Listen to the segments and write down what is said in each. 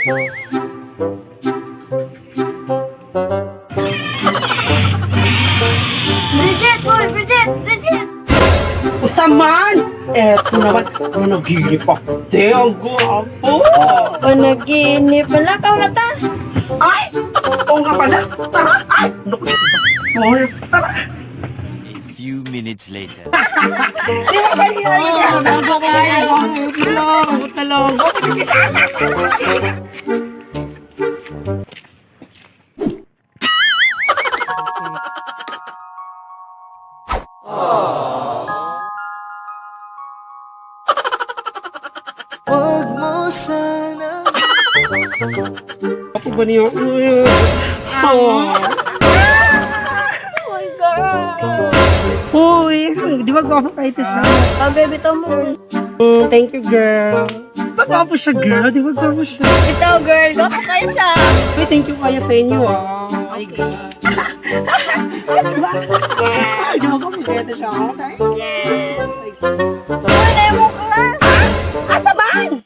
Bridget! Uy, Bridget! Bridget! Usaman! Eto naman, nanaginip ako. Te, ang gwapo! Panaginip. Malakaw na ta. Ay! Oo nga pala! Tara! Ay! Naku! Paul, tara! A few minutes later. Di ba ba niya? Talong, talong. Huwag mo sana. Ako ba niya? Oh. Oh my God! Uy, di ba gwapo kayo ito siya? Oh, baby, bitaw mo. Thank you, girl. Di ba gwapo siya, girl? Di ba gwapo siya? Bitaw, girl. Gwapo kayo siya. Uy, thank you kayo sa inyo, ah. Oh my God. Di ba? Di ba gwapo kayo ito siya? Yes. Uy, na mo class. Asa man?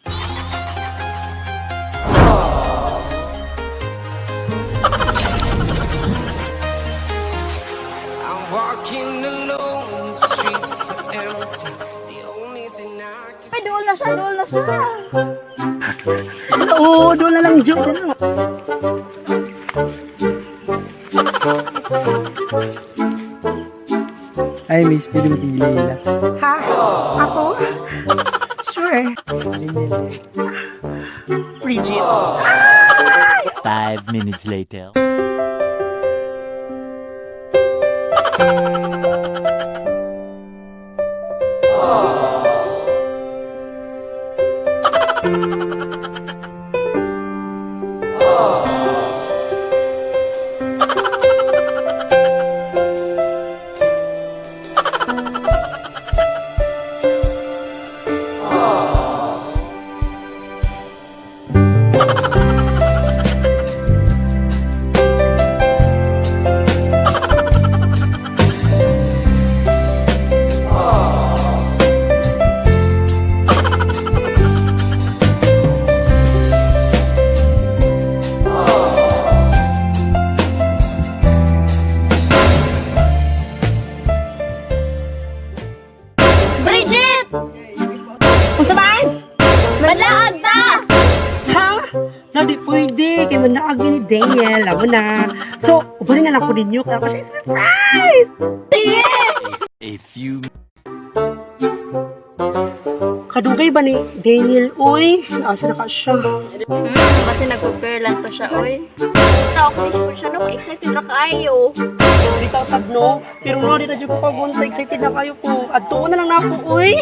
I'm walking alone, the streets are empty. The only thing I can Ay, dool na siya, dool na siya. Oo, doon na lang, Joe. Doon na lang. Ay, Miss, pwede mo tigilila. Ha? Ako? Sure. Bridget. 5 minutes later. Bridget! Unsa man? Malaag ta! Ha? Na, di pwede. Kaya manaag ni Daniel. Amo na. So, ubalin na lang ko ninyo. Kaya ako siya surprise! Sige! A few Kadugay ba ni Daniel? Uy, asa na ka siya? Kasi nag-prepare lang to siya, oy. Tao ko siya, no? Excited na kayo. Bitaw sab no? Pero no, dito dyan ko pagunta. Excited na kayo po. Adto na lang na ako, uy.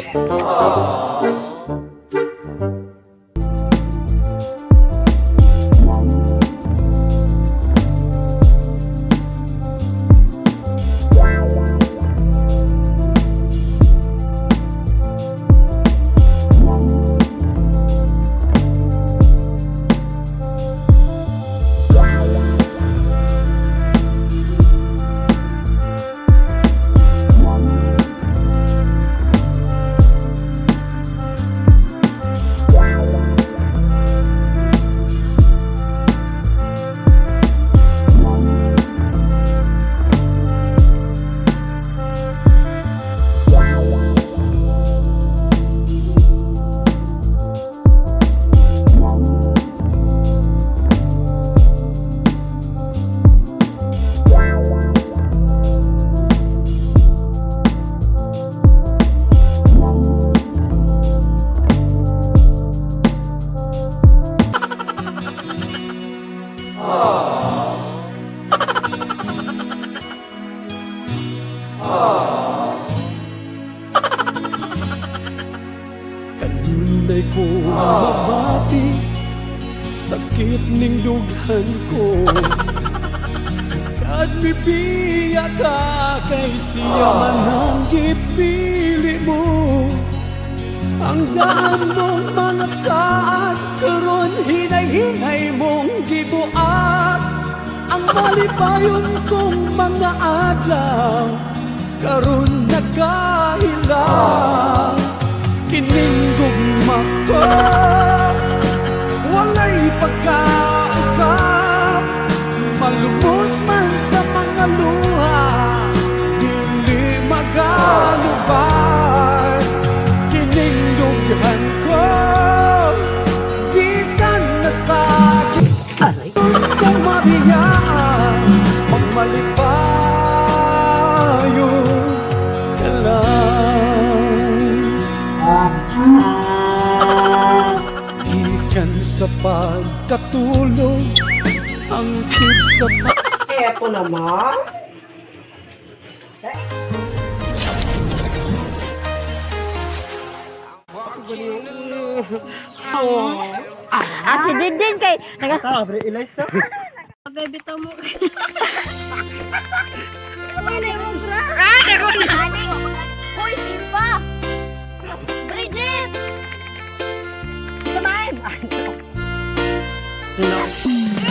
Kanunay ko mabati, sakit ning dughan ko. Sukad mibiya ka, kay siya man ang gipili mo. Ang daan mong mga saad, karon hinay-hinay mong gibuat. Ang malipayon kong mga adlaw, karon nagkahilang. Kining gugma ko, walay pagkahilang. sa pagkatulog, angkid sa Eto naman. Ah, si Dindin kay naga Ah, bre, ilas to. Baby to mo. Uy, na imong bra. Ah, dako na. Uy, simpa. Bridget! Samahan! No.